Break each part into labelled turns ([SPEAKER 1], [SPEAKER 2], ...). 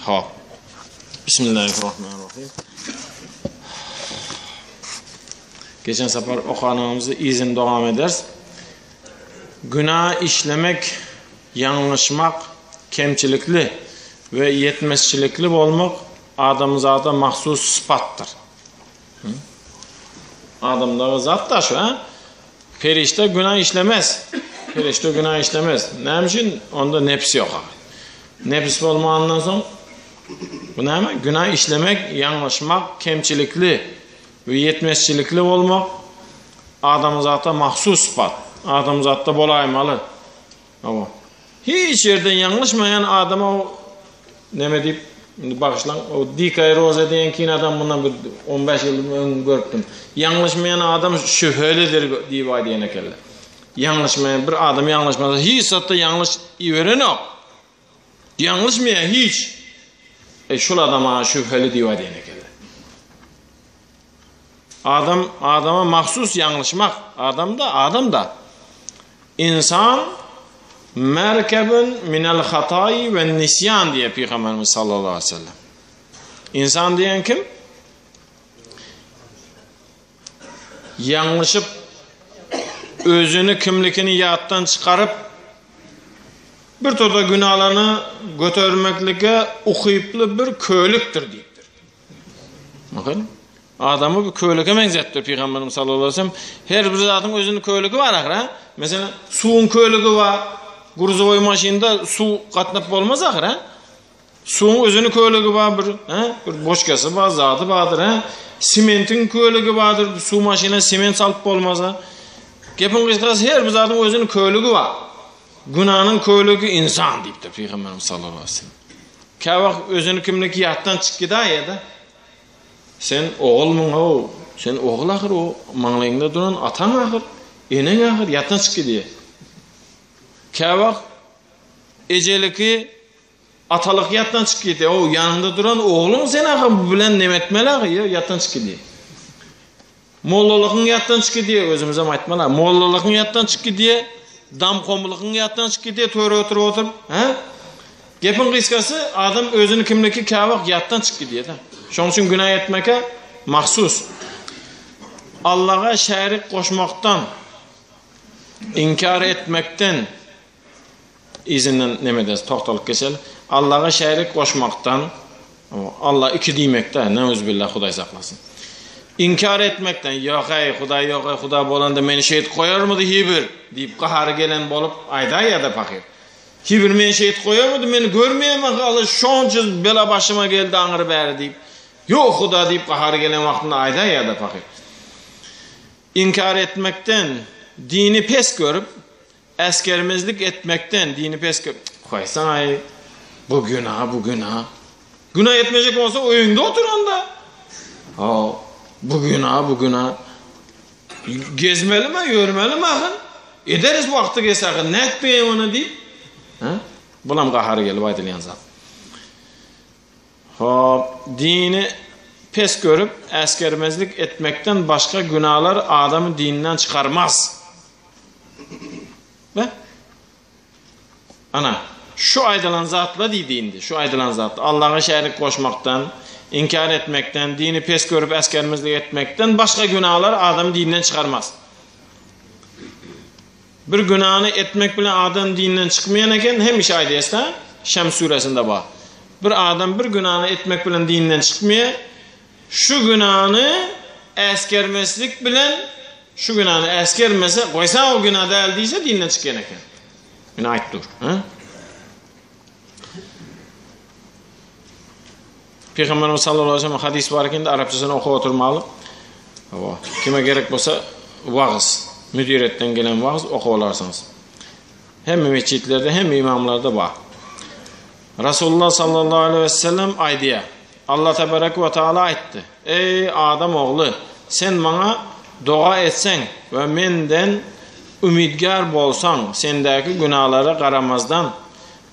[SPEAKER 1] Hop. Bismillahirrahmanirrahim. Geçen sapar okanymyzy yzyny dowam ederis. Günah işlemek, ýalňyşmak, kemçilikli we ýetmezçilikli bolmak adamzada mahsus sypatdyr. Adamdagy zat da şu, ha? Perişde günah işlemez. Perişde günah işlemez. Näme üçin? Onda nefs ýok. Nefs bolmandan soň bu näme? Günah işlemek, ýalňyşmak, kemçilikli we ýetmezçilikli bolmak adamzata mahsus sypat. Adamzatda bolaýmaly. Hawa. Hiç ýerden ýalňyşmaýan adama o neme diýip, indi bagyşlaň, o Dikaý Roza diýen kinodan mundan bir 15 ýyl öň görüpdim. Ýalňyşmaýan adam şübhelidir diýip aýdýan ekenler. Ýalňyşmaýan bir adam ýalňyşmasa hiç zatda ýalňyş iberenok. Ýalňyşmaýar hiç. E şul adama şübheli diýip aýdýan ekenler. Adam adama mahsus ýalňyşmak, adamda adamda. Insan merkebun minel hatayi we nisyan diýýär Pygamberimiz sallallahu aleyhi ve sellem. Insan diýen kim? Ýalňyşyp özüni kimlikini ýatdan çykaryp bir toda günalaryny götermeklige ukyply bir kölikdir diýipdir. Bakın. Adamy bir kölege meňzetdi Pygamberimiz sallallahu aleyhi ve sellem. Her bir zadyň özüniň kölegi bar ahyr, ha? Mesela suwuň kölegi bar. Gruzowoý maşynda suw gatnap bolmaz ahyr, ha? Suwuň özüniň kölegi bar bir, ha? Bir boçkasy bar, zady bardyr, ha? Simentiň kölegi bardyr. Suw maşyna sement salyp bolmaz, ha? Gepiň gysgasy her bir zadyň özüniň kölegi bar. Günanyň kölegi insan diýipdir Pygamberimiz sallallahu aleyhi ve sellem. Käwagt özüni kimniki ýatdan çykyp gidäýýär-de. Sen ogulmyň-ow, sen ogul ahyr, o maňlaýyňda duran ataň ahyr, eneň ahyr, ýatdan çykyp gidýär. Käwagt ejeliki, atalyk ýatdan çykyp gidýär. O ýanyňda duran ogluň sen ahyr, bu bilen neme etmeli ahyr, ýa ýatdan çykyp gidýär. Mollalygyň ýatdan çykyp gidýär, özümizem aýtmaly. Mollalygyň ýatdan çykyp gidýär, damkomlygyň ýatdan çykyp gidýär, töre oturyp oturyp, hä? Gepiň gysgasy, adam özüni kimliki käwagt ýatdan çykyp gidýär-de. Şonuň üçin günä etmeke mahsus. Allaga şärik goşmakdan, inkär etmekden, Yzyndan neme ederis, togtalyp geçeli. Allaga şärik goşmakdan, Alla iki diýmekde, neuzbillah, Hudaý saklasyn. Inkär etmekden, ýok-eý, Hudaý ýok-eý, Hudaý bolanda meni şeýdip goýarmydy hibir, diýip gahary gelen bolup aýdaýýa-da pahyr. Hibir meni şeýdip goýarmydy, meni görmeýärmi, Alla şonça bela başyma geldi aňry-bäri diýip, ýok Huda diýip gahary gelen wagtynda aýdaýýa-da pahyr. Inkär etmekden, dini pes görüp, Äsgermezlik etmekden dini pes gör. Goýsaňaý, bu günah, bu günah. Günah etmejek bolsa öýüňde otur onda. Ha, bu günah, bu günah. Gezmelimi, ýörmelimi ahyr? Ederis wagty gelse ahyr, nätmeýin ony diýip. Ha? Bulam gahary gelip aýdylýan zat. Hop, dini pes görüp, äsgermezlik etmekden başga günahlar adamy dinden çykarmaz. Be? Ana, şu aýdylan zatla diýdi indi, şu aýdylan zat. Allaha şärik goşmakdan, inkär etmekden, dini pes görüp äsgermezlik etmekden başga günahlar adamy dinden çykarmaz. Bir günäni etmek bilen adam dinden çykmaýan eken, hemişe aýdýas-da, Şems süresinde bar. Bir adam bir günäni etmek bilen dinden çykmaýar, Şu günäni äsgermeslik bilen şu günäni äsgermese, goýsa o günä däl diýse dinden çykýan eken. Ine aýt dur. Ha? Peygamberimiz sallallahu aleyhi ve sellem hadis bar eken arapçasyny okup oturmaly. Hawa, kime gerek bolsa wagyz, müdiretden gelen wagyz okup alarsyňyz. Hemme mesjitlerde, hemme imamlarda bar. Rasulullah sallallahu aleyhi ve sellem aýdýar. Allah tebarek we taala aýtdy, Eý, adam ogly, sen maňa doga etseň we menden umydgär bolsaň, sendäki günalara garamazdan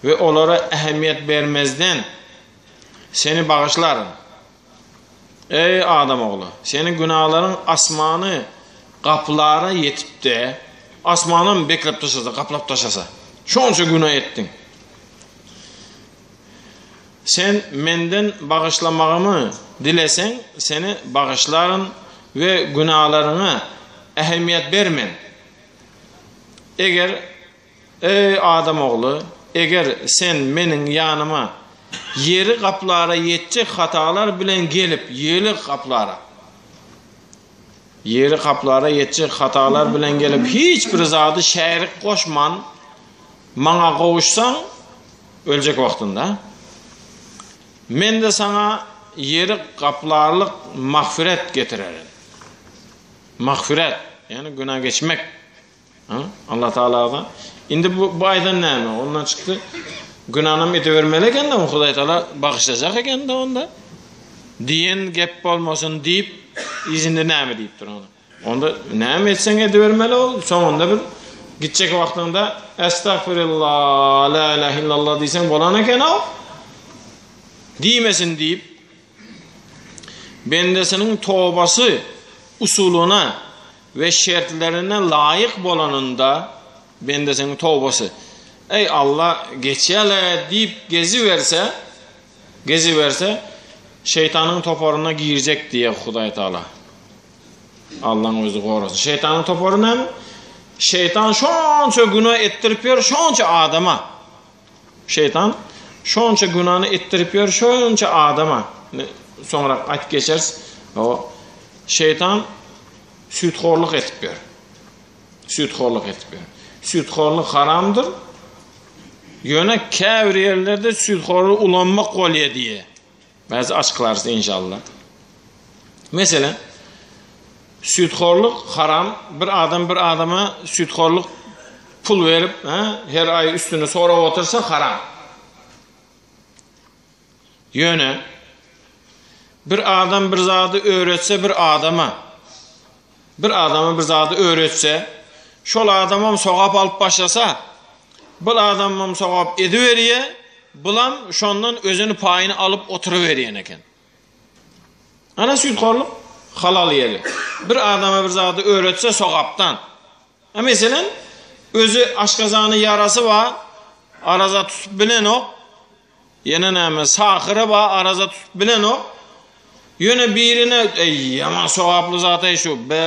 [SPEAKER 1] we olara ähmiýet bermezden, seni bagyşlaryn. Eý, adam ogly, seniň günalaryň asmany gaplara ýetip-de, asmanam beklep taşlasa, gaplap taşlasa, şonça güna etdiň. Sen menden bagyşlamagymy dileseň, seni bagyşlaryn we günalaryňa ähmiýet bermen. Eger, eý, adam ogly, eger sen meniň ýanyma ýeri gaplara ýetjek hatalar bilen gelip, ýeri gaplara, ýeri gaplara ýetjek hatalar bilen gelip, hiç bir zady şärik goşman, maňa gowuşsaň, öljek wagtynda, men-de saňa ýeri gaplarlyk magfyret getirerin. Magfyret, ýagny günä geçmek. Allah Taala indi bu bu aýdan näme? Ondan çykdy. Günanam edibermeli eken-de, Hudaý Taala bagyşlajak eken-de onda. Diýen gep bolmasyn diýip, indi näme diýipdir onda? Onda näme etseň edibermeli ol, soňunda bir gitjek wagtyňda Estagfirullah, la ilahe illallah diýseň bolan eken-ow. Diýmesin diýip, Bendesiniň tobasy usulyna we şertlerine laýyk bolanynda, bendesiniň tobasy, Eý, Alla, geçýä-le diýip geziberse, geziberse, şeýtanyň toparyna girjek diýýär Hudaý Tagala. Allaň özi gorasyn. Şeýtanyň topary näme? Şeýtan şonça günä etdirip ýör, şonça adama. Şeýtan şonça günany etdirip ýör şonça adama. Soňrak aýtyp geçeris. O şeýtan süýthorluk edip ýör. Süýthorluk edip ýör. Süýthorluk haramdyr. Ýöne käbir ýerlerde süýthorlugy ulanmak bolýar diýe. Bäzi açyklarys inşallah. Meselem, süýthorluk haram, bir adam bir adama süýthorluk pul berip, ha, her aý üstüne sorap otursa haram. Ýöne bir adam bir zady öwretse bir adama, bir adama bir zady öwretse, şol adamam sogap alyp başlasa, bul adamam sogap ediberýär, bulam şondan özüni paýyny alyp oturyberýän eken. Ana süýthorluk halal ýeri. Bir adama bir zady öwretse sogapdan. A meselem, özi aşgazany ýarasy bar, araza tutup bilenok, Ýene näme, sahyra bar, araza tutup bilenok. Ýöne birine, eý, ýaman sogaply zat-aý şu, be,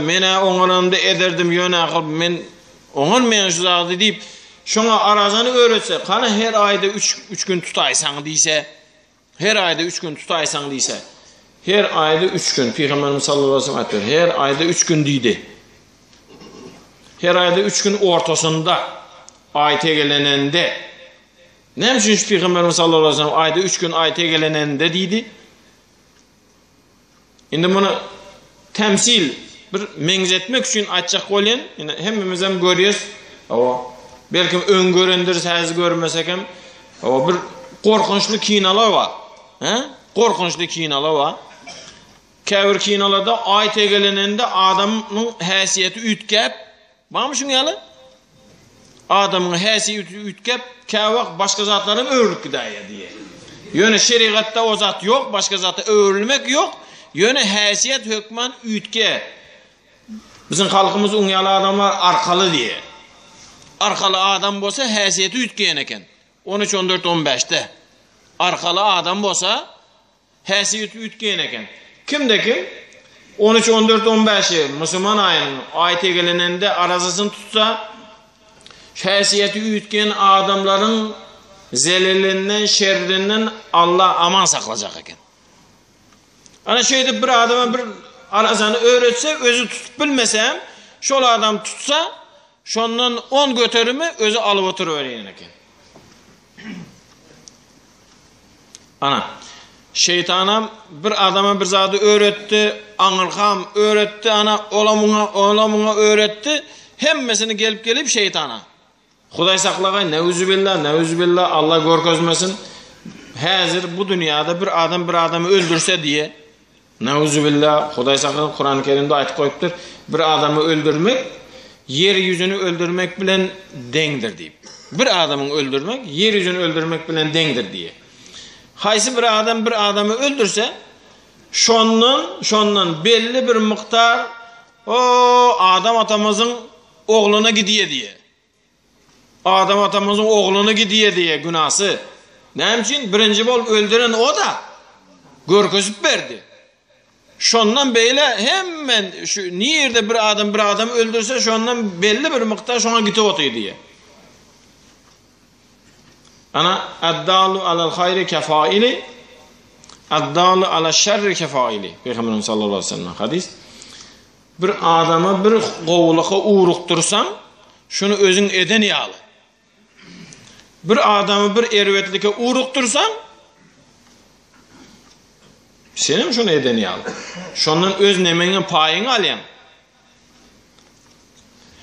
[SPEAKER 1] men-ä oňaranymda ederdim, ýöne ahyr men oňarmaýan şu zady diýip, şoňa arazany öwretse, hany her aýda üç, üç gün tutaýsaň diýse, her aýda üç gün tutaýsaň diýse, her aýda üç gün, Pygamberimiz sallallahu aleyhi ve sellem aýtdy, her aýda üç gün diýdi. Her aýda üç gün ortasynda, aý tegelenende, Näme üçin şu Pygamberimiz sallallahu aleyhi ve sellem aýda üç gün aý tegelenende diýdi? Indi muny temsil bir meňzetmek üçin aýtjak bolýan. Indi hemmemiz hem görýäs. Hawa. Belki öň görendiris, häzir görmesek hem. Hawa, bir gorkunçly kinolar bar. He? Gorkunçly kinolar bar. Käbir kinolarda aý tegelenende adamyň häsiýeti üýtgäp, Barmy şuň ýaly? Adamyň häsiýeti üýtgäp, käwagt başga zatlara hem öwrülip gidäýýär diýýär. Ýöne şerigatda o zat ýok, başga zata öwrülmek ýok. Ýöne häsiýet hökman üýtgär. Biziň halkymyz oň ýaly adamlar arkaly diýýär. Arkaly adam bolsa häsiýeti üýtgeýän eken. 13, 14, 15-de. Arkaly adam bolsa Häsiýeti üýtgeýän eken. Kimde-kim on üç, on dört, on bäşi musulman aýynyň aý tegelenende arazasyny tutsa, şu häsiýeti üýtgän adamlaryň zelelinden, şerrinden Allah aman saklajak eken. Ana şeýdip bir adama bir arazany öwretse, özi tutup bilmese hem, şol adam tutsa, şondan on göterimi özi alyp oturyberýän eken. Ana, şeýtanam bir adama bir zady öwretdi, aňyrkam öwretdi, ana, olam muňa, olam muňa öwretdi, hemmesini gelip-gelip şeýtana. Hudaý saklagaý, neuzubilla, neuzubilla, Allah görkezmesin, häzir bu dünýäde bir adam bir adamy öldürse diýe, Neuzubilla, Hudaý saklasyn, Kurany Kerimde aýtyp goýupdyr, bir adamy öldürmek ýer ýüzüni öldürmek bilen deňdir diýip. Bir adamyň öldürmek ýer ýüzüni öldürmek bilen deňdir diýip. Haýsy bir adam bir adamy öldürse, şondan, şondan belli bir mukdar o Adam atamyzyň ogluna gidýär diýip. Adam atamyzyň ogluna gidýär diýýär günasy. Näme üçin? Birinji bolup öldüren o-da. Görkezip berdi. Şondan beýle hemme şu nirde bir adam bir adamy öldürse şondan belli bir mukdar şoňa gitip otyr diýýär. Ana addalu alal haýri kefaili addalu ala şerri kefaili. Peygamberimiz sallallahu aleyhi ve sellem hadis. Bir adama bir gowulyka ugrukdyrsaň, şuny özüň eden ýaly. Bir adamy bir erbetlike ugrukdyrsaň, senem şuny eden ýaly. Şondan öz nemeňe paýyňy alýaň.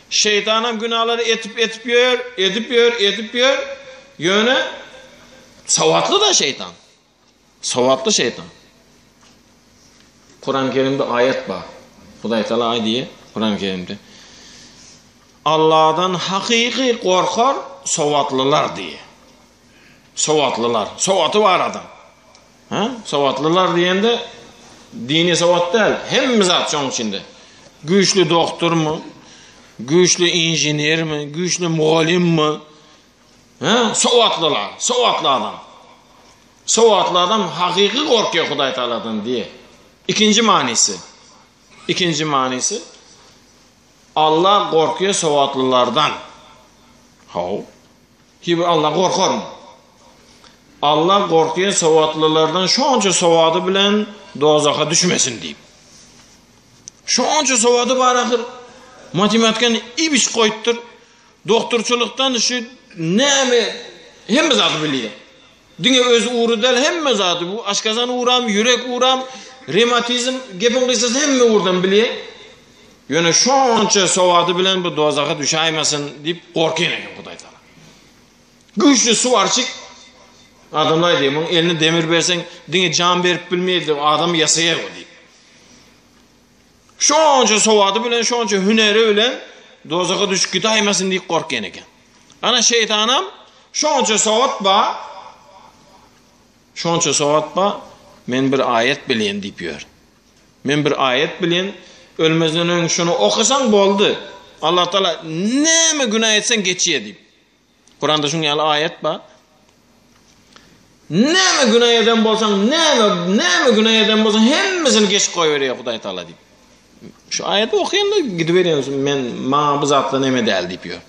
[SPEAKER 1] Şeýtanam günalary etip etip ýör, edip ýör, edip ýör. Ýöne sowatly da şeýtan. Sowatly şeýtan. Kur'an-ı Kerimde aýat bar. Hudaý Taala aýdýar Kur'an-ı Kerimde. Allahdan hakyky gorkar sowatlylar diýýär. Sowatlylar. Sowaty bar adam. Ha? Sowatlylar diýende dini sowat däl, hemme zat şoň içinde. Güýçli doktormy? Güýçli inženermi? Güýçli mugallymmy? Ha? Sowatlylar, sowatly adam. Sowatly adam hakyky gorkýar Hudaý Taaladan diýe. Ikinji manysy. Ikinji manysy Allah gorkýar sowatlylardan. Haw. Ki bir Allah gorkarmy? Allah gorkýan sowatlylardan şonça sowady bilen dozaha düşmesin diýip. Şonça sowady bar ahyr. Matematikany ibiş goýupdyr. Doktorçylykdan şu näme hemme zady bilýär. Diňe öz ugry däl hemme zady. Bu aşgazan ugram, ýürek ugram, rematizm, gepiň gysgasy hemme ugurdan bilýär. Ýöne şonça sowady bilen bu dozaha düşäýmesin diýip gorkýan eken Hudaý Taala. Güýçli suwarçyk adamlar aýdýar, muň eline demir berseň diňe jan berip bilmeýär diýip, adam ýasaýar o diýip. Şonça sowady bilen, şonça hüneri bilen dozaha düşüp gidäýmesin diýip gorkýan eken. Ana şeýtanam şonça sowat bar, şonça sowat bar, men bir aýat bilýän diýip ýör. Men bir aýat bilýän, ölmezden öň şuny okasaň boldy. Allah Taala näme günä etseň geçýär diýip. Kuranda şuň ýaly aýat bar. Näme günä eden bolsaň, näme, näme günä eden bolsaň hemmesini geçip goýberýär Hudaý Taala diýip. Şu aýaty okaýan-da gidiberýän men maňa bu zatlar neme däl diýip ýör.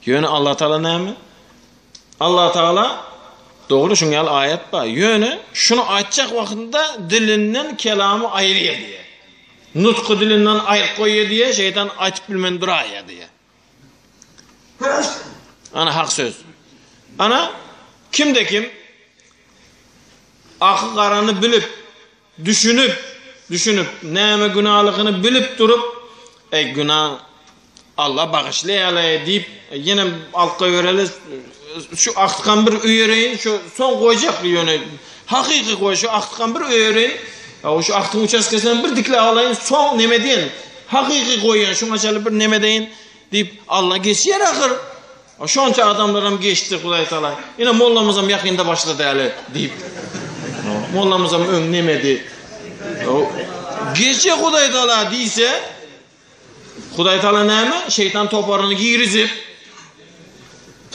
[SPEAKER 1] Ýöne Allah Taala näme? Allah Taala dogry şuň ýaly aýat bar. Ýöne şuny aýtjak wagtynda dilinden kelamy aýyrýar diýýär. Nutky dilinden aýryp goýýar diýýär, şeýtan aýtyp bilmän duraýar diýýär. Ana hak söz. Ana kimde kim aky garany bilip Düşünip, düşünip, näme günalygyny bilip durup, Eý, güna Alla bagyşlaýa-laý diýip, ýene alyp goýbereli, şu agtykam bir öýereýin, şu soň goýjak ýöne, hakyky goý, şu agtykam bir öýereýin, şu agtyň uçastkasynam bir dikläp alaýyn, soň neme diýen, hakyky goýýan, şuňa çenli bir neme deýin diýip, Alla geçýär ahyr. Şonça adamlaram geçdi Hudaý Taala. Ine mollamyzam ýakynda başlady häli diýip. Mollamyzam öň nemedi. Geçe Hudaý Taala diýse, Hudaý Taala näme? Şeýtan toparyny girizip,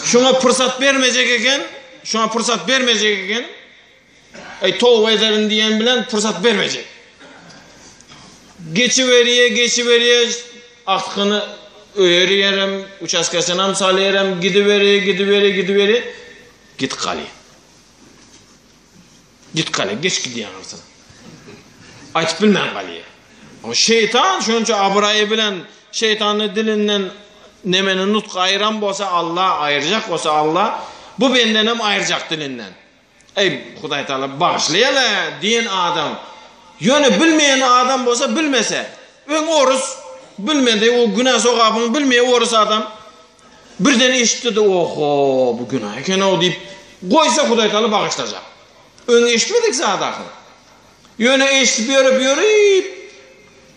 [SPEAKER 1] şoňa pursat bermejek eken, şoňa pursat bermejek eken. Eý toba ederin diýen bilen pursat bermejek. Geçiberýär, geçiberýär, agtygyny öýerýärem, uçastkasynam salýaram, gidiberýär, gidiberýär, gidiberýär. Git galýar. Git galýar, geç gidýär aňyrsyna. Aýtyp bilmän galýar. O şeýtan şonça abraýy bilen şeýtany dilinden nemeni nutk aýyran bolsa Allah aýyrjak bolsa Allah bu bendenem aýyrjak dilinden. Eý, Hudaý Tagala bagyşlaýa-la diýen adam, ýöne bilmeýän adam bolsa bilmese, öň orus bilmedi, o günä-sogabyny bilmeýär orus adam, birden eşitdi-de, oho, bu günä eken-ow diýip, goýsa Hudaý Tagala bagyşlajak. Öň eşitmedik zat ahyr. Ýöne eşidip ýörüp ýörüp,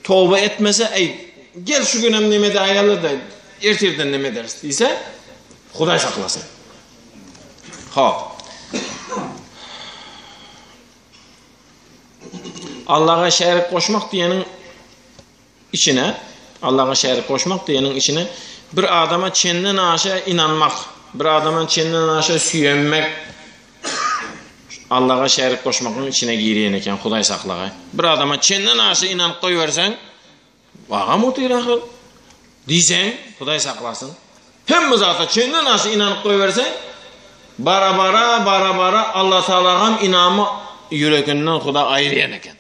[SPEAKER 1] toba etmese, eý, gel şu günem neme edäýeli-de, ertirden neme ederis diýse, Hudaý saklasyn. Hop. Allaha şärik goşmak diýeniň içine, Allaha şärik goşmak diýeniň içine bir adama çenden aşa inanmak, bir adama çenden aşa süýenmek. Allaga şärik goşmaklygyň içine girýän eken, Hudaý saklagaý. Bir adama çenden aşa ynanyp goýberseň, agam otyr ahyr diýseň, Hudaý saklasyn. Hemme zata çenden aşa ynanyp goýberseň, bara-bara, bara-bara Allatalagam ynamy ýüreginden Hudaý aýyrýan eken.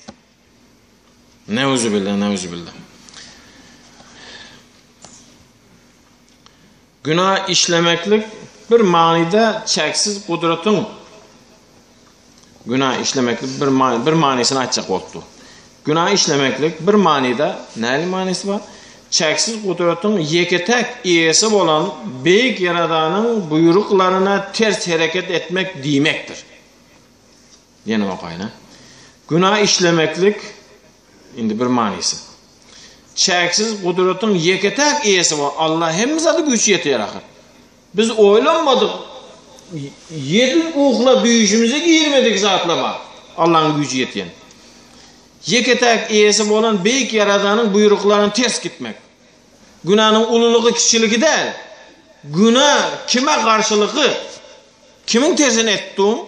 [SPEAKER 1] Neuzubillah, neuzubillah. Günä işlemeklik bir manyda çäksiz gudratyň Günä işlemeklik bir many, bir manysyny aýtjak bolupdy. Günä işlemeklik bir manyda näli manysy bar? Çäksiz gudratyň ýeke-täk eýesi bolan Beýik Ýaradanyň buýruklaryna ters hereket etmek diýmekdir. Ýene okaýyn. Günä işlemeklik indi bir manysy. Çäksiz gudratyň ýeke-täk eýesi bolan Allah hemme zada güýçi ýetýär ahyr. Biz oýlanmadyk ýedi uhla düýşümize girmedik zatlar bar. Allahyň güýji ýetýän. Ýeke-täk eýesi bolan Beýik Ýaradanyň buýruklaryna ters gitmek. Günäniň ululygy kiçiligi däl. Günä kime garşylygy? Kimiň tersine etdiň?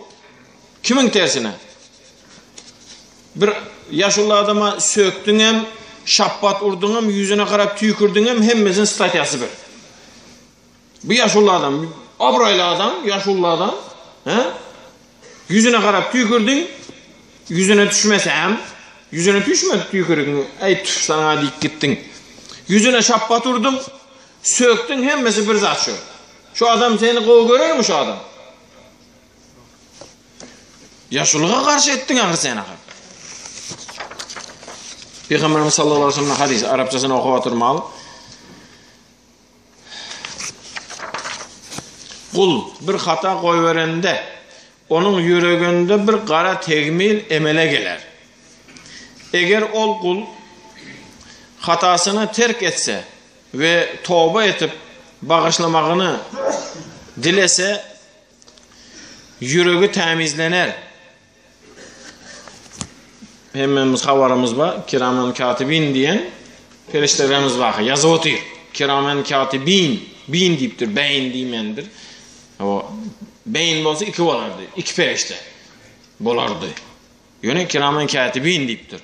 [SPEAKER 1] Kimiň tersine? Bir ýaşuly adama sökdüňem, şapbat urduňam, ýüzüne garap tüýkürdiňem hemmesiniň statýasy bir. Bu ýaşuly adam, abraýly adam, ýaşuly adam, he? Ýüzüne garap tüýkürdiň, ýüzüne düşmesem, ýüzüne düşmedi tüýkürigiň, äý tüf saňa diýip gitdiň. Ýüzüne şapbat urduň, sökdüň hemmesi bir zat şu. Şu adam seni gowy görermi şu adam? Ýaşulyga garşy etdiň ahyr sen ahyr. Pygamberimiz sallallahu aleyhi ve sellem hadis arapçasyny okap oturmaly. Gul bir hata goýberende onuň ýüreginde bir gara tegmil emele geler. Eger ol gul hatasyny terk etse we toba etip bagyşlamagyny dilese, ýüregi tämizlener. Hemmämiz habarymyz bar, Kiramen katibin diýen perişdelerimiz bar, ýazyp otyr. Kiramen katibin, bin diýipdir, beýin diýmändir. Hawa, beýin bolsa iki bolardy, iki perişde bolardy. Ýöne kiramen katibin diýipdir.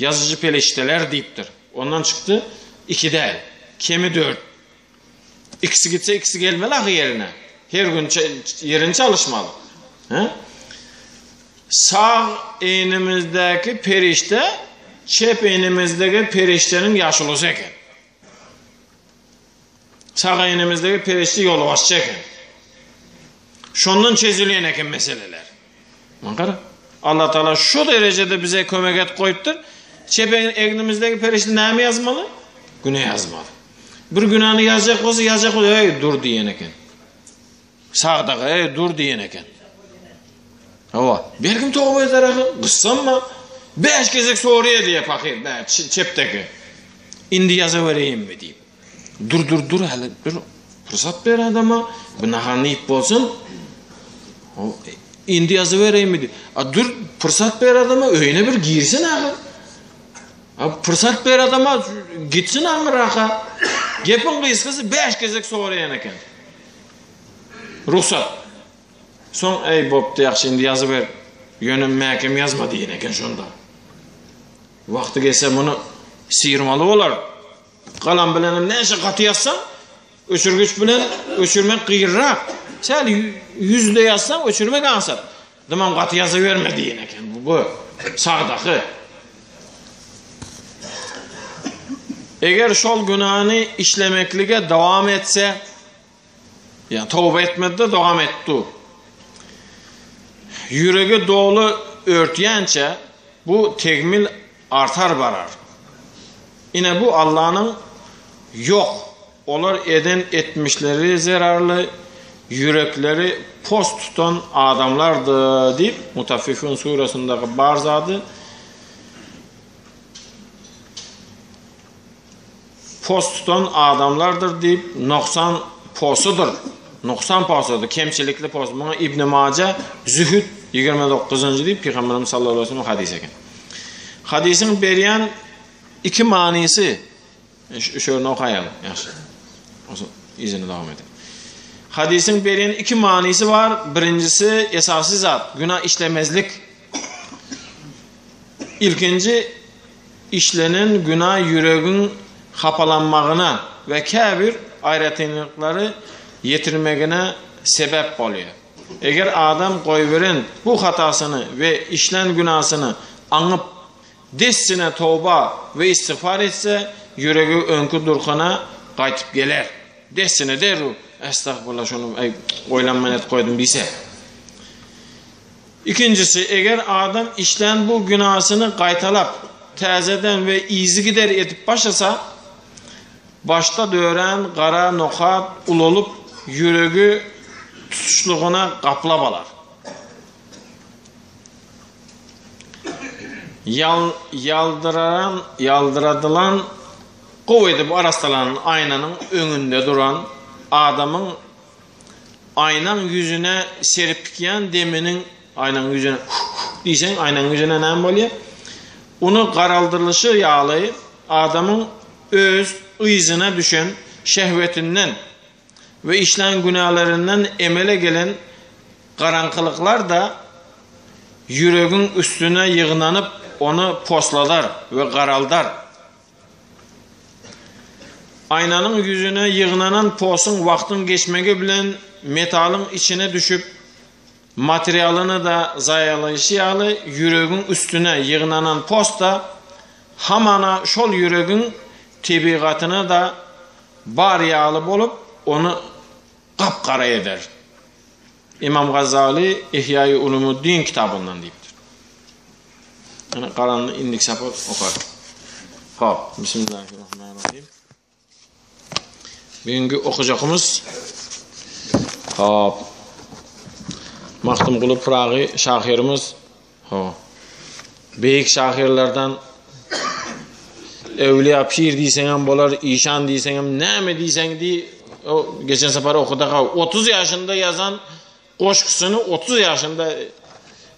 [SPEAKER 1] Ýazyjy perişdeler diýipdir. Ondan çykdy, iki däl, kemi dört. Ikisi gitse ikisi gelmeli ahy ýerine. Her gün ýerini çalyşmaly. He? Sag enimizdäki perişde çep enimizdäki perişdeniň ýaşulusy eken. Sag enimizdäki perişde ýolbaşçy eken. Şondan çözülýän eken meseleler. Muňa gara. Allah Taala şu derejede bize kömek edip goýupdyr. Çep egnimizdäki perişde näme ýazmaly? Güne ýazmaly. Bir günäni ýazjak bolsa ýazjak bolsa, eý dur diýen eken. Sagdaky eý dur diýen eken. Hawa, belkim toba eder ahy, gyssanma. 5 gezek soraýar diýe pahyr, bä, çepdeki. Indi ýazabereýinmi diýip. Dur dur dur häli dur. Pursat ber adama. Bu naharyny iýip bolsun. Indi ýazybereýinmi diýip. A dur pursat ber adama öýüne bir girsin ahyr. A pursat ber adama gitsin aňyraka. Gepiň gysgasy 5 gezek soraýan eken. Rugsat. Soň eý bopdy ýagşy indi ýazyber. Ýöne mäkem ýazma diýen eken şonda. Wagty gelse muny syrmaly bolar. Galam bilenem näçe gaty ýazsaň, öçürgiç bilen öçürmek gyrrak. Säl ýüzde ýazsaň, öçürmek aňsat. Dymam gaty ýazaberme diýen eken bu, bu sagdaky. Eger şol günäni işlemeklige dowam etse, Ýa toba etmedi-de dogam etdi. Ýüregi doly örtýänçä bu tegmil artar barar. Ine bu Allanyň Ýok, olar eden etmişleri zerarly ýürekleri pos tutan adamlardy diýip Mutaffifun suresindäki bar zady Pos tutan adamlardyr diýip, nogsan posudyr. Nogsan posudyr, kemçilikli pos. Muňa Ibn Maja Zühd 29-njy diýip Pygamberimiz sallallahu aleyhi ve sellem hadys eken. Hadysyň berýän iki manysy şu ýerini okaýaly. Ýagşy. Onsoň yzyny dowam edelim. Hadysyň berýän iki manysy bar, birinjisi esasy zat, günä işlemezlik. Ilkinji işlenen günä ýüregiň hapalanmagyna we käbir aýratynlyklary ýetirmegine sebäp bolýar. Eger adam goýberen bu hatasyny we işlän günasyny aňyp, dessine toba we istigfar etse, ýüregi öňki durkuna gaýtyp geler. Dessine derrew, Estagfurullah, şony äý, oýlanman edip goýdum diýse. Ikinjisi, eger adam işlän bu günasyny gaýtalap, täzeden we yzygider edip başlasa, başda dörän gara nokat ulalyp, ýüregi tutuşlygyna gaplap alar. Ýaldyraran, ýaldyradylan, gowy edip arassalanan aýnanyň öňünde duran adamyň aýnaň ýüzüne serpikýän deminiň, aýnaň ýüzüne huh-huh diýseň, aýnaň ýüzüne näme bolýar? Ony garaldyrylyşy ýaly adamyň öz yzyna düşen şehwetinden we işlän günälerinden emele gelen garaňkylyklar-da ýüregiň üstüne ýygnanyp, ony posladar we garaldar. Aýnanyň ýüzüne ýygnanan posuň wagtyň geçmegi bilen metalyň içine düşüp, materialyny-da zaýalaýşy ýaly, ýüregiň üstüne ýygnanan pos-da hamana şol ýüregiň tebigatyna-da bar ýaly bolup, ony gap-gara eder. Ymam Gazaly Ihýaýy Ulumuddin kitabyndan diýipdir. Ýöne galanyny indiki sapar okarys. Hop, Bismillahirrahmanirrahim. Bugünkü okujakymyz hop Magtymguly Pyragy şahyrymyz Hawa. Beýik şahyrlardan Öwliýa pir diýseňem bolar, işan diýseňem, näme diýseň diý. O geçen sapar okudyk, 30 ýaşynda ýazan goşgusyny 30 ýaşynda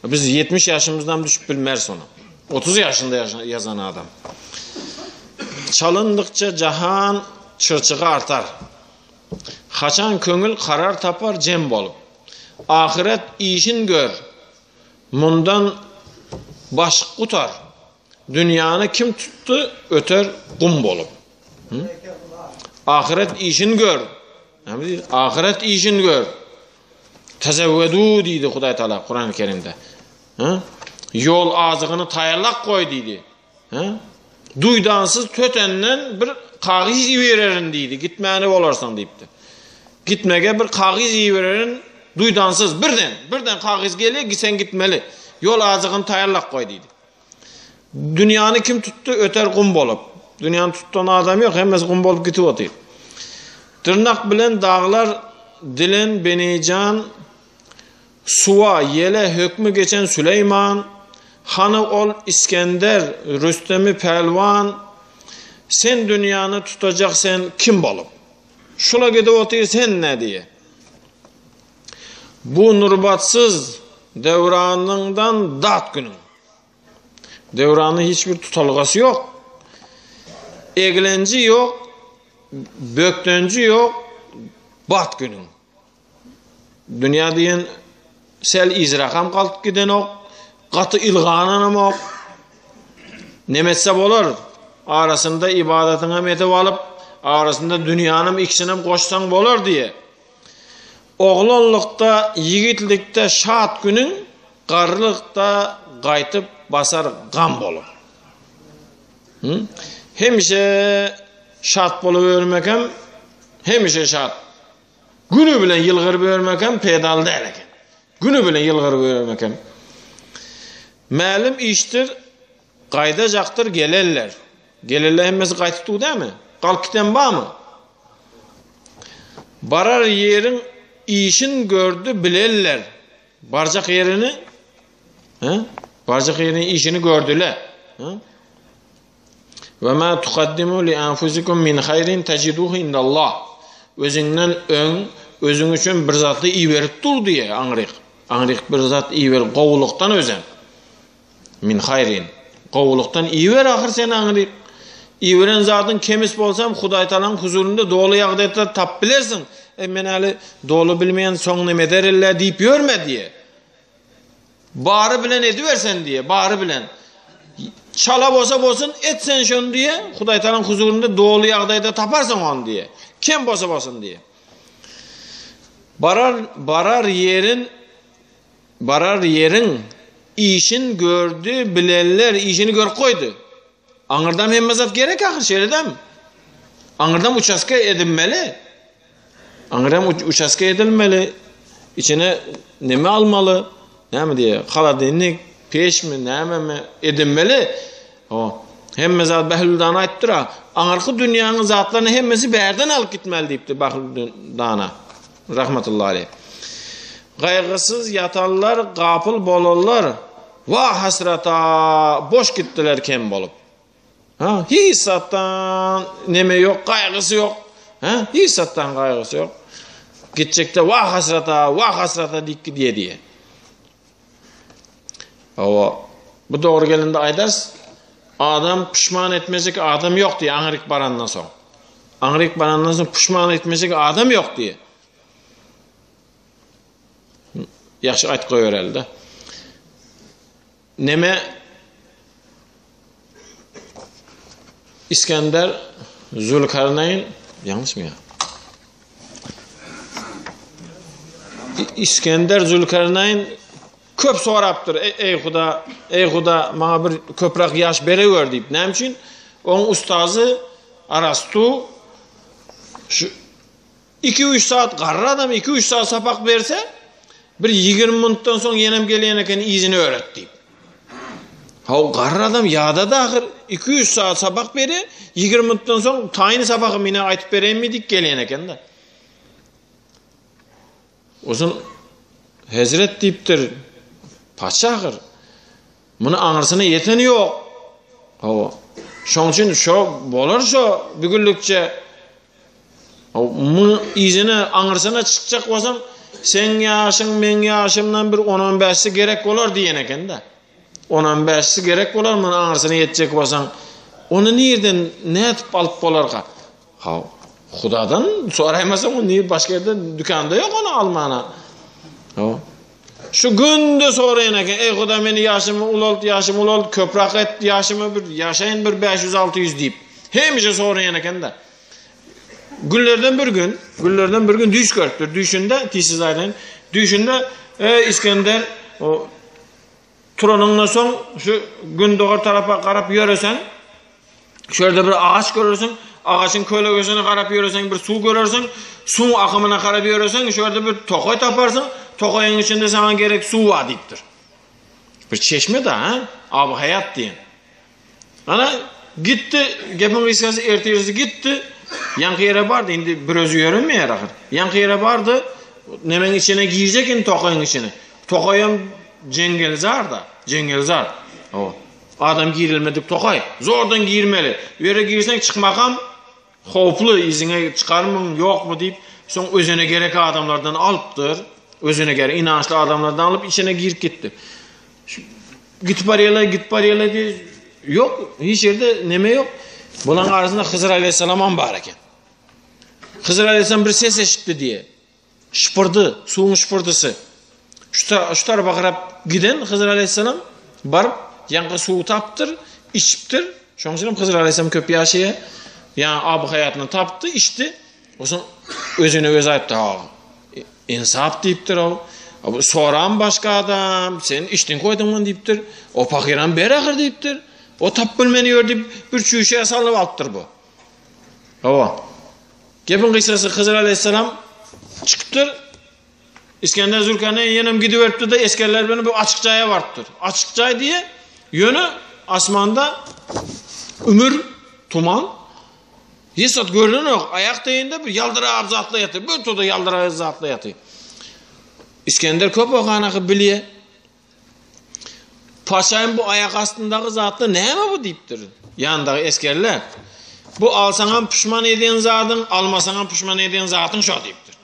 [SPEAKER 1] biz 70 ýaşymyzdan düşüp bilmeris ony. 30 ýaşynda ýazan adam. Çalyndykça jahan çyrçygy artar. Haçan köňül karar tapar jem bolup. Ahyret işin gör, Mundan baş gutar. Dünýäni kim tutdy, öter gum bolup. Ahyret işin gör. Näme diýdi? Ahyret işin gör. Tezewwedu diýdi Hudaý Taala Kurany Kerimde. Ýol azygyny taýýarlap goý diýdi. Hä? Duýdansyz tötenden bir kagyz ibererin diýdi. Gitmäni bolarsyň diýipdi. Gitmege bir kagyz ibererin duýdansyz birden, birden kagyz gelýär, gitseň gitmeli. Ýol azygyny taýýarlap goý diýdi. Dünýäni kim tutdy? Öter gum bolup. Dünýäni tutan adam ýok, hemmesi gum bolup gitip otyr. Dyrnak bilen daglar dilen Benijan Suwa, ýele hökmi geçen Süleýman, Hany ol Isgender, Rüstemi pälwan, Sen dünýäni tutajak sen kim bolup? Şula gidip otyr sen nä diýe. Bu nurbatsyz döwranyňdan dat günüň. Döwranyň hiç bir tutalgasy ýok. Eglenji ýok, bökdenji ýok, bat günüň. Dünýä diýen sel yzrakam galyp gidenok, gaty ylgananamok. Neme etse bolar? Arasynda ibadatyňam edip alyp, arasynda dünýänem ikisinem goşsaň bolar diýe. Oglanlykda, ýigitlikde şat günüň, garrylykda gaýtyp basar gam bolup. Hemişe şat bolup hem, hemişe şat. Güni bilen ýylgyryp ýörmek hem peýdaly däl eken. Güni bilen ýylgyryp ýörmek hem. Mälim işdir, gaýdajakdyr gelerler. Gelerler hemmesi gaýtyp dur dämi? Galyp giden barmy? Barar ýeriň işin gördi bilerler. Barjak ýerini, he? Barjak ýeriniň işini gördüler. He? Ve ma tukaddimu li anfusikum min hayrin tejiduhu indallah. Özüňden öň, özüň üçin bir zatly iberip dur diýe aňryk. Aňryk bir zat iber gowulykdan özem. Min hayrin. Gowulykdan iber ahyr sen aňryk. Iberen zadyň kemis bolsam Hudaý Taalanyň huzurynda doly ýagdaýda tap bilersiň. E men häli doly bilmeýän, soň neme ederin-le diýip ýörme diýe. Bary bilen edibersen diýe, bary bilen. Çala bolsa bolsun, et sen şony diýe, Hudaý Tagalaň huzurynda doly ýagdaýda taparsyň ony diýe. Kem bolsa bolsun diýe. Barar, barar ýerin, barar ýeriň işin gördi, bilenler işini görüp goýdy. Aňyrdam hemme zat gerek ahyr, şeýle-dämi? Aňyrdam uçastka edinmeli. Aňyrdam uçastka edilmeli. Içine neme almaly? Näme diýýär? Holodilnik, peçmi, nämemi edinmeli? O, hemme zat Behlül dana aýtdyr-a. Aňyrky dünýäniň zatlaryny hemmesi bärden alyp gitmeli diýipdir Behlül dana. Rahmetullahi aleyh. Gaýgysyz ýatanlar, gapyl bolanlar, wah hasrata, boş gitdiler kem bolup. Ha, hiç zatdan neme ýok, gaýgysy ýok. Ha, hiç zatdan gaýgysy ýok. Gitjekde wah hasrata, wah hasrata diýip gidýär diýe. Hawa, bu dogry gelende aýdarys, adam puşman etmejek adam ýok diýe aňryk barandan soň. Aňryk barandan soň puşman etmejek adam ýok diýe. Ýagşy aýt goýbereli-de. Neme Iskender Zülkarnaýn ýalňyşmy ýa? Iskender Zülkarnaýn köp sorapdyr, Eý, eý Huda, eý Huda, maňa bir köpräk ýaş berewer diýip. Näme üçin? Oň ustazy Arastu şu Iki-üç saat garry adam iki-üç saat sapak berse, bir 20 minutdan soň ýenem gelýän eken yzyny öwret diýip. Haw garry adam ýadady ahyr, iki-üç saat sapak berýär, 20 minutdan soň taýyn sapagy mine aýtyp bereýinmi diýip gelýän eken-de. Uzun hezret diýipdir, patyşa ahyr. Muny aňyrsyna ýeteni ýok. Hawa. Şoň üçin şo bolar şo bugünlikçe. Muny yzyna aňyrsyna çykjak bolsaň, seň ýaşyň meň ýaşymdan bir on-on bäşsi gerek bolar diýen eken-de. On-on bäşsi gerek bolar muny aňyrsyna ýetjek bolsaň. Ony nirden nädip alyp bolarka? Haw, Hudadan soraýmasaň, ony başga ýerde dükanda ýok ony almana. Haw. Şu günde soraýan eken, eý Huda meni ýaşymy ulalt, ýaşymy ulalt, köpräk et ýaşymy bir ýaşaýyn bir 500-600 diýip. Hemişe soraýan eken-de. Günlerden bir gün, günlerden bir gün düýş görüpdir. Düýşünde, tisiz aýdaýyn, düýşünde, eý Iskender, o turanyňdan soň şu gündogar tarapa garap ýöreseň, Şu ýerde bir agaç görersiň, agajyň kölegesine garap ýöreseň bir suw görersiň, suwuň akymyna garap ýöreseň şu ýerde bir tokaý taparsyň, tokaýyň içinde saňa gerek suw bar diýipdir. Bir çeşme da, ha? Aby haýat diýen. Ana gitdi, gepiň gysgasy ertirsi gitdi. Ýaňky ýere bardy, indi bir özi ýöremeýär ahyr. Ýaňky ýere bardy, nemeň içine girjek indi tokaýyň içine. Tokaýam jeňňelzar-da, jeňňelzar. Hawa. Adam girilmedik tokaý. Zordan girmeli. Bu ýere girseň çykmakam howply, yzyňa çykarmyň, ýokmy diýip, soň özüne gerek adamlardan alypdyr. Özüne gerek inançly adamlardan alyp içine girip gitdi. Gitip barýarlar, gitip barýarlar diýip, ýok, hiç ýerde neme ýok. Bularyň arasynda Hyzr aleyhissalamam bar eken. Hyzr aleyhissalam bir ses eşitdi diýe. Şypyrdy, suwuň şypyrdysy. Şu, şu tarapa garap giden Hyzr aleyhisselam baryp ýaňky suwy tapdyr, içipdir. Şonuň üçin hem Hyzr aleyhisselam köp ýaşaýar. Ýa aby haýatyny tapdy, içdi. Onsoň özüne özi aýtdy, ha, insap diýipdir o. Bu soran başga adam, sen içdiň koýduň muny diýipdir. O pahyram ber ahyr diýipdir. O tap bilmeni ýör diýip, bir çüýşä salyp alypdyr bu. Hawa. Gepiň gysgasy Hyzr aleýhissalam çykypdyr. Isgender Zülkarneýn ýenem gidiberipdir-de esgerler bilen bu açyk jaýa barypdyr. Açyk jaý diýe, ýöne asmanda ümür, tuman. Hiç zat görnenok. Aýak deýinde bir ýaldyrap zatlar ýatyr. Bir toda ýaldyrap zatlar ýatyr. Iskender köp okanaky bilýär. Paşaýym bu aýak astyndaky zatlar näme bu diýipdir. Ýanyndaky esgerler. Bu alsaňam puşman edýän zadyň, almasaňam puşman edýän zatyň şo diýipdir.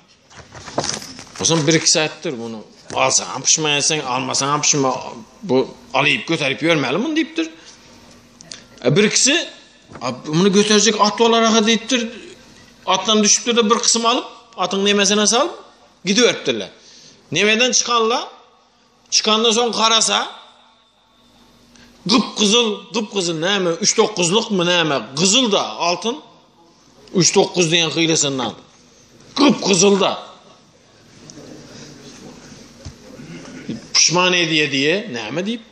[SPEAKER 1] Onsoň bir ikisi aýtdyr muny alsaňam puşman etseň, almasaňam puşman bu alyp göterip ýörmeli muny diýipdir. E, bir ikisi muny göterjek at bolar aha diýipdir. Atdan düşüpdir-de bir gysym alyp. atyň nemesine salyp gidiberipdirler. Nemeden çykanla, çykandan soň garasa, gyp-gyzyl, gyp-gyzyl näme, üç dokuzlykmy näme, gyzyl-da altyn. Üç dokuz diýen hylysyndan. Gyp-gyzyl-da. Puşman edýe diýe, näme diýip,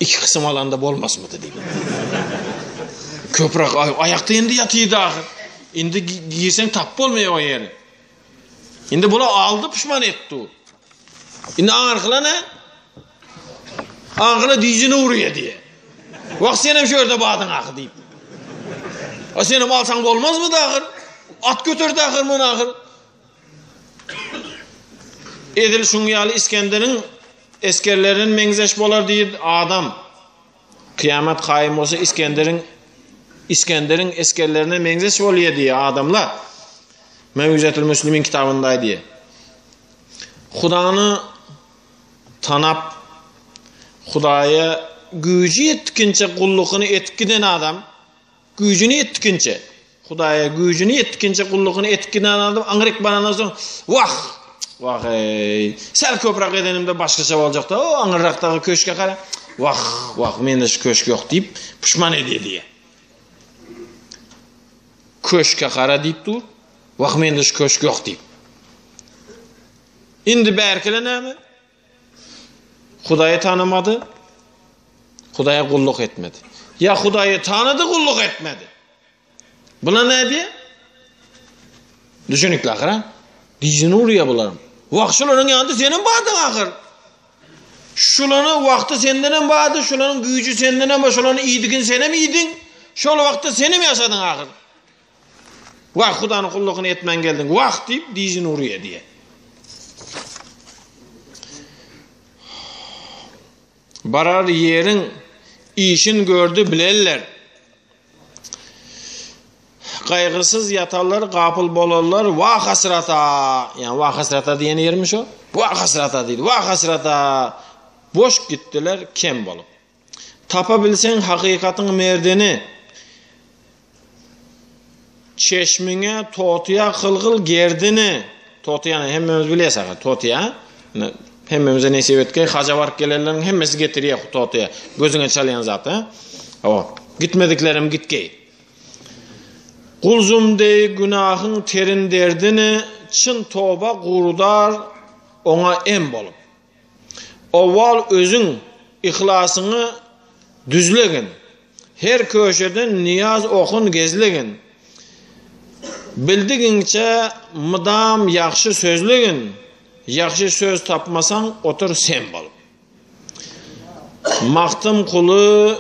[SPEAKER 1] iki kysym alanda bolmasmydy diýip. Köpräk aýakda indi ýatydy ahyr. Indi girseň tap bolmaýar o ýeri. Indi bula aldy puşman etdi. Indi aňyrkyla ne? Aňyrkyla dijini urýa diýe. Wah senem şu ýerde badyň ahyr diýip. A senem alsaň bolmazmydy ahyr? At göterdi ahyr muny ahyr. Edil şuň ýaly Isgenderiň esgerlerine meňzeş bolar diýip adam. Kyýamat kaýym bolsa Isgenderiň Isgenderiň esgerlerine meňzeş bolýar diýýär adamlar. Mewüzetül Müslimin kitabynda aýdýar. Hudany tanap, Hudaýa güýji ýetdikinçe gullugyny etip giden adam Güýjüni ýetdikinçe, Hudaýa güýjüni ýetdikinçe gullugyny etip giden adam aňryk barandan soň, Wah! Wah-eý! Säl köpräk edenimde başgaça boljakdy. O aňyrrakdaky köşge gara. Wah, wah, mende şu köşk ýok diýip, puşman edýär diýýär. Köşke gara diýip dur. Wah, mende şu köşk ýok diýip. Indi bärkile näme? Hudaýy tanamady, Hudaýa gulluk etmedi. Ýa Hudaýy tanady, gulluk etmedi. Buna näme diýýär? Düşünikli ahyr, ha? Dizini urýar bularyň. Wah, şularyň ýanynda senem bardyň ahyr. Şularyň wagty sendenem bardy, şularyň güýji sendenem bar, şularyň iýdigini senem iýdiň. Şol wagtda senem ýaşadyň ahyr. Wah, Hudanyň gullugyny etmän geldiň, wah diýip, dizini urýar diýýär. Barar ýeriň işin gördi bilerler. Gaýgysyz ýatarlar, gapyl bolarlar, wah hasrata! Ýa wah hasrata diýen ýermi şo? Wah hasrata diýdi, wah hasrata! Boş gitdiler kem bolup. Tapa bilseň hakykatyň merdini, Çeşmiňe totyýa kylgyl gerdini. Totyýany hemmemiz bilýäs ahyr, totyýa. Hemmemize nesip etgeý, haja baryp gelenleriň hemmesi getirýär totyýa. Gözüňe çalýan zat, ha? Hawa, gitmediklerem gitgeý. Gulzum deý günahyň terin derdini, Çyn toba gurudar oňa em bolup. Owal özüň yhlasyňy düzlegin, Her köşeden nyýaz okun gezlegin. Bildigiňçe mydam ýagşy sözlegin, Ýagşy söz tapmasaň otur sem bolup. Magtymguly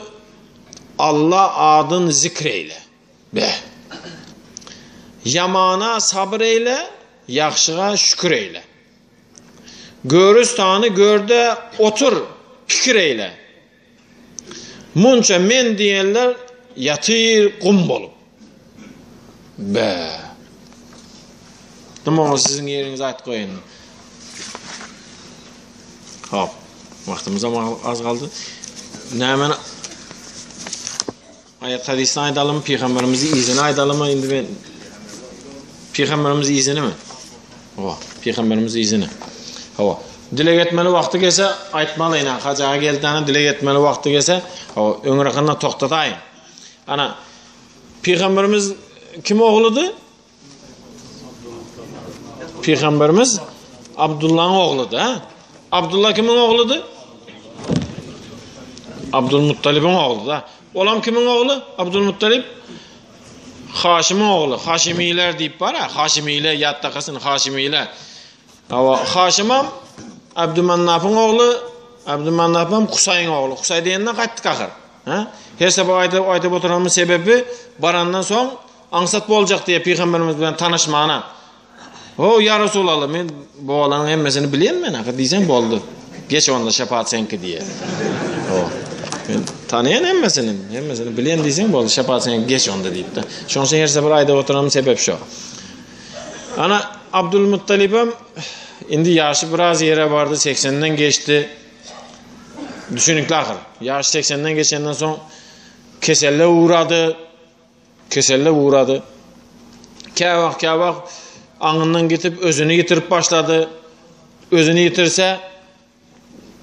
[SPEAKER 1] Alla adyn zikr eýle. Beh. Ýamana sabyr eýle, ýagşyga şükür eýle. Görüstany gör-de otur, pikir eýle. Munça men diýenler ýatyr gum bolup. Be. Dim oňa siziň ýeriňizi aýt goýun. Hop. Wagtymyz hem az galdy. Näme Aýat hadysny aýdalymy, pygamberimizi yzyny aýdalymy indi men Pygamberimiz yzynymy? Hawa, pygamberimiz yzyny. Hawa. Dileg etmeli wagty gelse aýtmaly ina hajaga geldi ana dileg etmeli wagty gelse, hawa, öňrakynda toktataýyn. Ana pygamberimiz kim ogludy? Pygamberimiz Abdullah'ın ogludy, ha? Abdullah kimin ogludy? Abdülmuttalib'in ogludy, ha? Olam kimin ogly? Abdülmuttalib Haşymyň ogly. Haşimiler diýip bar, ha? Haşimiler ýatda galsyn, Haşimiler. Hawa, Haşymam Abdümannapyň ogly, Abdümannapam Kusaýyň ogly. Kusaý diýenden gaýtdyk ahyr. Ha? Her sapar aýdyp aýdyp oturanymyň sebebi barandan soň Aňsat boljak diýýär pygamberimiz bilen tanyşmana. O ýa Resulallah men bu oglanyň hemmesini bilýän men ahyr diýseň boldy. Geç onda şepaat seňki diýýär. O. Men tanaýan hemmesini, hemmesini bilýän diýseň boldy şepaat seňki geç onda diýipdi. Şonuň üçin her sapar aýdyp oturanymyň sebep şo. Ana Abdülmuttalibem indi ýaşy biraz ýere bardy, 80-den geçdi. Düşünikli ahyr. Ýaş 80-den geçenden soň keselle ugrady. Keselle ugrady. Käwagt-käwagt. Aňyndan gitip, özüni ýitirip başlady. Özüni ýitirse,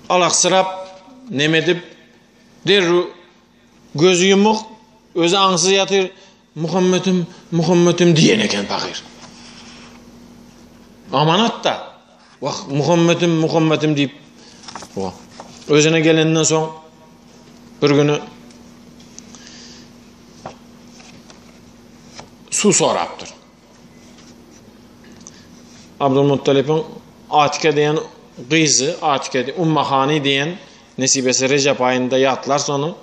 [SPEAKER 1] alaksyrap, neme edip, derrew gözi ýumuk, özi aňsyz ýatyr. Muhammedim, Muhammedim diýen eken pahyr. Amanat-da. Wah, Muhammedim, Muhammedim diýip. Wah. Özüne gelenden soň bir günü suw sorapdyr. Abdülmuttalipiň Atike diýen gyzy, Atike, Ummahani diýen nesibesi Rejep aýynda ýatlarsa ony,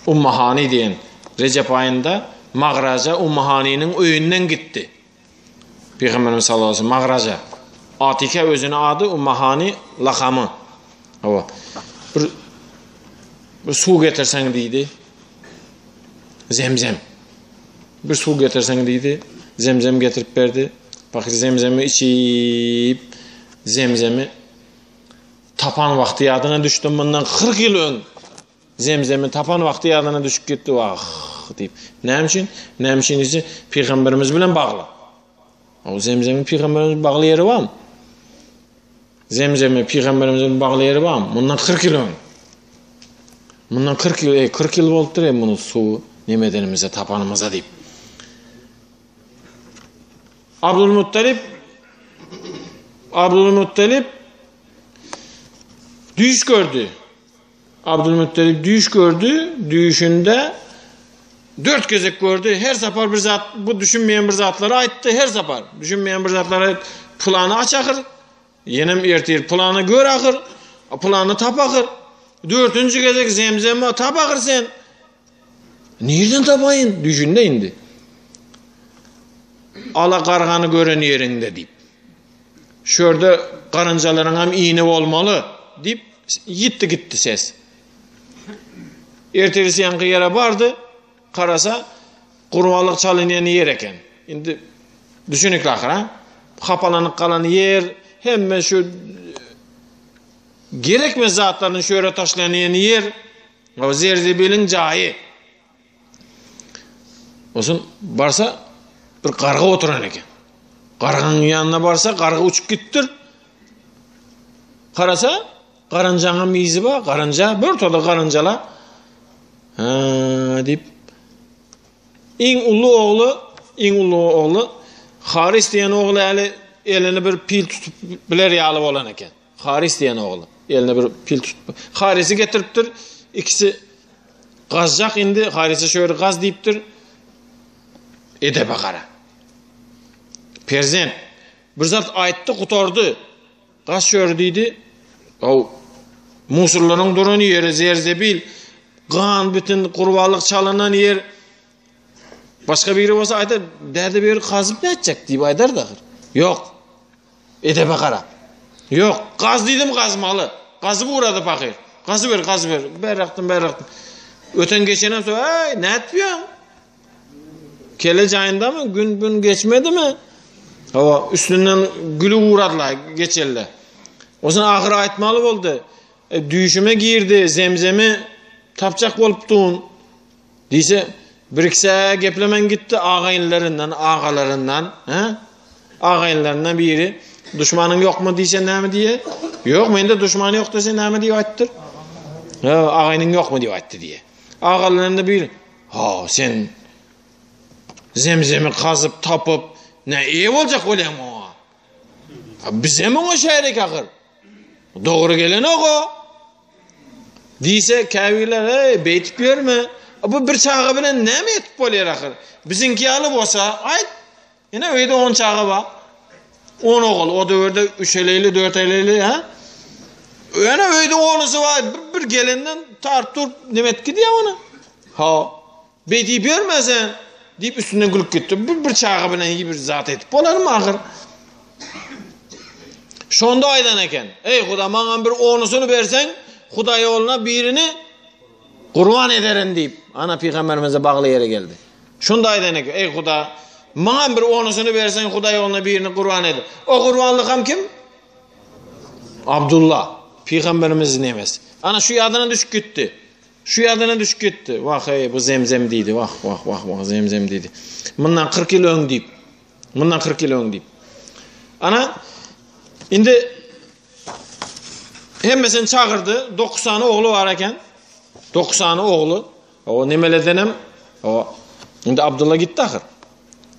[SPEAKER 1] Ummahani diýen Rejep aýynda Magraja Ummahaniniň öýünden gitdi. Pygamberimiz sallallahu aleyhi ve sellem Magraja. Atike özüni ady, Ummahani lakamy. Hawa. Bir bir suw getirseň diýdi. Zemzem. Bir suw getirseň diýdi. Zemzem getirip berdi. Pahyr zemzemi içip, zemzemi tapan wagty ýadyna düşdi. Mundan 40 ýyl öň zemzemi tapan wagty ýadyna düşüp gitdi. Wah diýip. Näme üçin? Näme üçin diýse, pygamberimiz bilen bagly. O zemzemi pygamberimiz bagly ýeri barmy? Zemzemi pygamberimiziň bagly ýeri barmy? Mundan 40 ýyl öň. Mundan 40 ýyl, ey, 40 ýyl bolupdyr, ey, muny suw neme edenimize, tapanymyza diýip. Abdülmuttalip Abdülmuttalip düýş gördü. Abdülmuttalip düýş gördü, düýşünde dört gezek gördü. Her sapar bir zat, bu düşünmeýän bir zatlary aýtdy, her sapar. Düşünmeýän bir zatlary aýt, pylany aç ahyr, ýenem ertir pylany gör ahyr, pylany tap ahyr. Dördünji gezek zemzemi tap ahyr sen. Nirden tapaýyn? Düýşünde indi. Ala gargany gören ýeriňde diýip. Şu ýerde garynjalaryň hem iýni bolmaly diýip ýitdi gitdi ses. Ertirisi ýaňky ýere bardy, garasa gurbanlyk çalynýan ýer eken. Indi düşünikli ahyr ha. Hapalanyp galan ýer, hemme şu gerekmez zatlaryny şu ýere taşlanýan ýer, o zerzebiliň jaýy. Olsun barsa bir garga oturan eken. Garganyň ýanyna barsa garga uçup gitdir. Karasa garynjaňam yzy bar, garynja bir toda garynjala. Ha diýip iň uly ogly, iň uly ogly Haris diýen ogly äli elini bir pil tutup biler ýaly bolan eken. Haris diýen ogly eline bir pil tutup Harisi getiripdir. Ikisi gazjak indi Harise şu ýeri gaz diýipdir. Edebe gara. Perzent bir zat aýtdy, gutardy. Gaz şu ýeri diýdi. Aw Musurlaryň duran ýeri zerzebil, gan bütün gurbanlyk çalynan ýer. Başga biri bolsa aýdar, däde bir gazyp nätjek diýip aýdar da. Ýok. Edebe garap. Ýok, gaz diýdim gazmaly. Gazyp ugrady pahyr. Gazyber, gazyber. Bärrakdan, bärrakdan. Öten geçenem so, "Äý, nätýäň?" Kele jaýyndamy? Gün gün geçmedimi? Hawa, üstünden gülüp ugradylar geçelle. Onsoň ahyry aýtmaly boldy. E, düýşüme girdi, zemzemi tapjak bolupdyn. Diýse, birikse geplemän gitdi agaýynlaryndan, agalaryndan, hä? Agaýynlaryndan biri, duşmanyň ýokmy diýse näme diýe? Ýok, mende duşman ýok diýse näme diýip aýtdyr? Hä, agaýynyň ýokmy diýip aýtdy diýe. Agalaryndan biri, ha, sen zemzemi gazyp tapyp, ne eýe boljak bolýaň oňa? Bizem oňa şärik ahyr. Dogry gelenok o. Diýse käbirler, Eý, beýtip ýörme. Bu bir çaga bilen näme etip bolýar ahyr? Biziňki ýaly bolsa, aýt. Ine öýde 10 çaga bar. 10 ogul, o döwürde 3 eleýli, 4 eleýli, ha? Ýöne öýde onusy bar, bir, bir gelenden tart turup neme etip gidýär ony. Ha. Beý diýip ýörme sen, diýip üstünden gülüp gitdi. Bir, bir çaga bilen hiç bir zat edip bolarmy ahyr? Şonda aýdan eken, Eý Huda, maňa bir onusyny berseň, Huda ýoluna birini gurban ederin diýip, ana pygamberimize bagly ýere geldi. Şonda aýdan eken, Eý Huda, maňa bir onusyny berseň, Huda ýoluna birini gurban eder. O gurbanlyk hem kim? Abdullah, pygamberimiz nemesi. Ana şu ýadyna düşüp gitdi. Şu ýadyna düşüp gitdi. Wah eý, bu zemzem diýdi. Wah, wah, wah, wah, zemzem diýdi. Mundan 40 ýyl öň diýip. Mundan 40 ýyl öň diýip. Ana indi hemmesini çagyrdy. 9 sany ogly bar eken. 9 sany ogly. O nemelerdenem o indi Abdulla gitdi ahyr.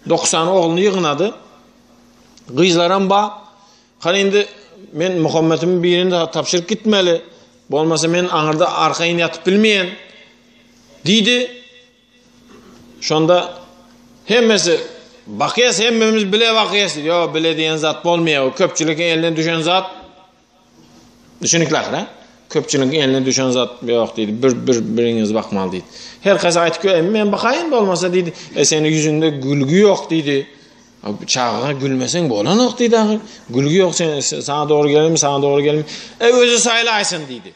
[SPEAKER 1] 9 sany ogluny ýygnady. Gyzlaram bar. Hany indi men Muhammetimiň birini tabşyryp gitmeli. Bolmasa men aňyrda arkaýyn ýatyp bilmeýän. Diýdi. Şonda hemmesi bakýas, hemmemiz bile bakýas diýdi. Ýok, bile diýen zat bolmaýar. O köpçüligiň eline düşen zat düşünikli ahyr, ha? Köpçüligiň eline düşen zat ýok diýdi. Bir bir biriňiz bakmaly diýdi. Her haýsy aýtyp gör, men bakaýyn bolmasa diýdi. E seniň ýüzüňde gülgi ýok diýdi. Çagaňa gülmeseň bolanok diýdi ahyr. Gülgi ýok sen saňa dogry gelermi, saňa dogry gelmi? E özi saýlaýsyn diýdi.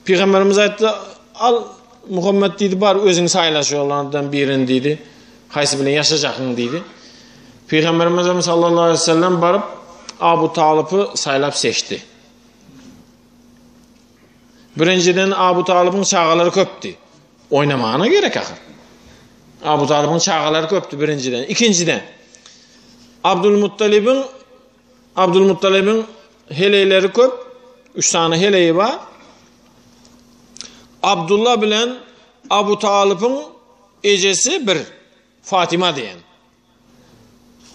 [SPEAKER 1] Pygamberimiz aýtdy, al Muhammet diýdi, bar özüň saýla şolardan birini diýdi. Haýsy bilen ýaşajakyň diýdi. Pygamberimiz sallallahu aleyhi ve sellem baryp Abu Talypy saýlap seçdi. Birinjiden Abu Talypyň çagalary köpdi. Oýnamana gerek ahyr. Abu Talypyň çagalary köpdi birinjiden. Ikinjiden Abdulmuttalibiň Abdulmuttalibiň heleýleri köp. Üç sany heleýi bar. Abdullah bilen Abu Talypyň ejesi bir Fatima diýen.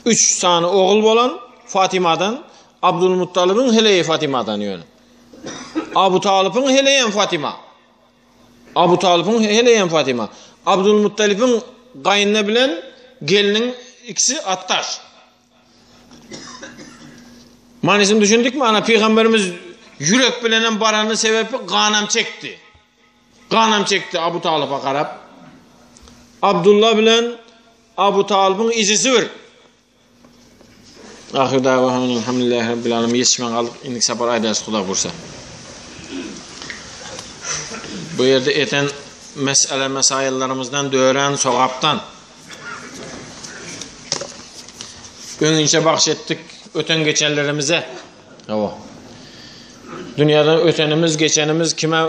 [SPEAKER 1] Üç sany ogul bolan Fatimadan Abdulmuttalibiň heleýi Fatimadan ýöne. Abu Talypyň heleýi Fatima. Abu Talypyň heleýem Fatima. Abdulmuttalipiň gaýyny bilen gelniň ikisi atdaş. Manysyny düşündikmi? Ana pygamberimiz ýürek bilenem barany sebepi ganam çekdi. Ganam çekdi Abu Talypa garap. Abdullah bilen Abu Talypyň ejesi bir. Ahyr dawahum elhamdülillahi rabbil alamin ýetişmän galdyk. Indiki sapar aýdarys Huda bursa. Bu ýerde eten mesele mesaýyllarymyzdan dörän sogapdan öňinçe bagş etdik öten geçenlerimize. Hawa. Dünýäden ötenimiz, geçenimiz kime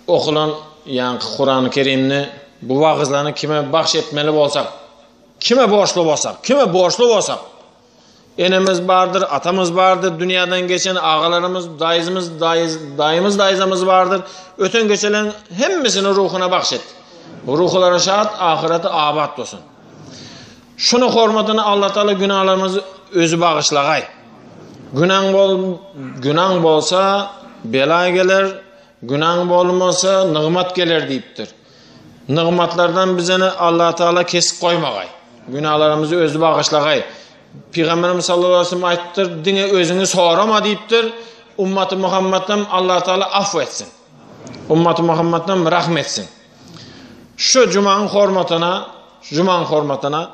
[SPEAKER 1] Okulan ýaňky Kurany Kerimni bu wagyzlany kime bagş etmeli bolsak, kime borçly bolsak, kime borçly bolsak, enemiz bardyr, atamyz bardyr, dünýäden geçen agalarymyz, daýzymyz, daýz, daýymyz, daýzamyz bardyr. Öten geçelen hemmesini ruhuna bagş et. Ruhlary şat, ahyreti abat bolsun. Şuny hormatyna Allah Taala günahlarymyzy özi bagyşlagaý. Günaň bol, günaň bolsa bela geler, günaň bolmasa nygmat geler diýipdir. Nygmatlardan bizeni Allah Taala kesip goýmagaý. Günahlarymyzy özi bagyşlagaý. Pygamberimiz sallallahu aleyhi ve sellem aýtdyr, diňe özüňi sorama diýipdir. Ummaty Muhammedden Allah Taala afw etsin. Ummaty Muhammedden rahm etsin. Şu jumaň hormatyna, jumaň hormatyna.